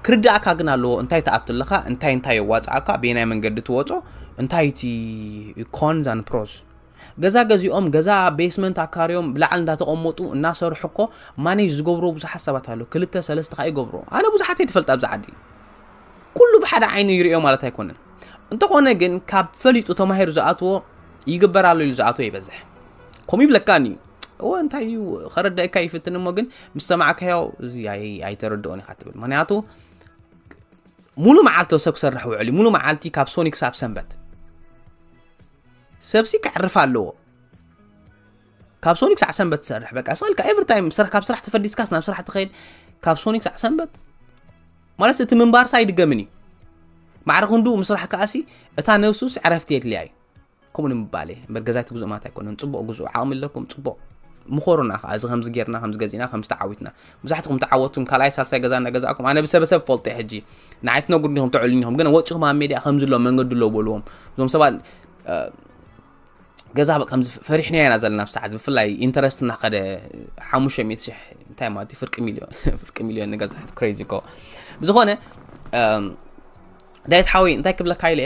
ክርዳእካ ግን ኣለዎ። እንታይ ትኣቱ ኣለኻ፣ እንታይ እንታይ የዋፅኣካ፣ በየናይ መንገዲ ትወፆ፣ እንታይ እቲ cons and pros። ገዛ ገዚኦም፣ ገዛ ቤስመንት ኣካርዮም ብላዕሊ እንዳተቐመጡ እናሰርሑ እኮ ማኔጅ ዝገብሩ ብዙሓት ሰባት ኣለዉ። ክልተ ሰለስተ ከዓ ይገብሩ። ኣነ ብዙሓት እየ ትፈልጥ ኣብዚ ዓዲ። ኩሉ ብሓደ ዓይኑ ይርእዮ ማለት ኣይኮነን። እንተኾነ ግን ካብ ፈሊጡ ተማሂሩ ዝኣትዎ ይግበር ኣሎ ኢሉ ዝኣትዎ ይበዝሕ። ከምኡ ይብለካኒ እዩ። እወ እንታይ እዩ ከረዳእካ ይፍትን እሞ ግን ምስ ሰማዕካዮ እዚ ኣይ- ኣይተረድኦን ኢኻ ትብል። ምክንያቱ ሙሉ መዓልቲ ሰብ ክሰርሕ ውዕል እዩ። ሙሉ መዓልቲ ካብ ሶኒ ክሳብ ሰንበት ሰብሲ ከዕርፍ ኣለዎ። ካብ ሶኒ ክሳዕ ሰንበት ትሰርሕ በቃ ስልካ ኤቭሪ ታይም ስራሕ ካብ ስራሕ ተፈዲስካስ ናብ ስራሕ ትኸይድ ካብ ሶኒ ክሳዕ ሰንበት ማለት እቲ ምንባርሳ ኣይድገምን እዩ። ማዕረ ክንዱ ምስራሕ ከኣሲ እታ ነብሱስ ዕረፍቲ የድልያ እዩ። ከምኡ ንምባል እየ እምበር ገዛይ ትግዝኡ ማለት ኣይኮነን። ፅቡቕ ግዝኡ ዓቕሚ ኣለኩም ፅቡቕ ምኾሩና ከዓ እዚ ከምዚ ጌርና ከምዚ ገዚእና ከምዚ ተዓዊትና ብዙሓትኩም ተዓወትኩም ካልኣይ ሳልሳይ ገዛ እናገዛእኩም ኣነ ብሰበሰብ ፈልጦ ሕጂ ንዓይ ትነግሩ ዲኹም ተዕሉ ዲኹም ግን ወፂኹም ኣብ ሜድያ ከምዚ ኣሎ መንገዲ ኣሎ በልዎም እዞም ሰባት እ፣ ገዛ በቃ ከምዚ ፈሪሕና ኢና ዘለና ብሰዓት ብፍላይ ኢንተረስት እናኸደ ሓሙሽተ ሚእቲ ሽሕ እንታይ ማለት እዩ ፍርቂ ሚልዮን ፍርቂ ሚልዮን ንገዛ ክሬዚ እኮ ብዝኾነ እም፣ ዳዊት ሓወይ እንታይ ክብለካ ኢለ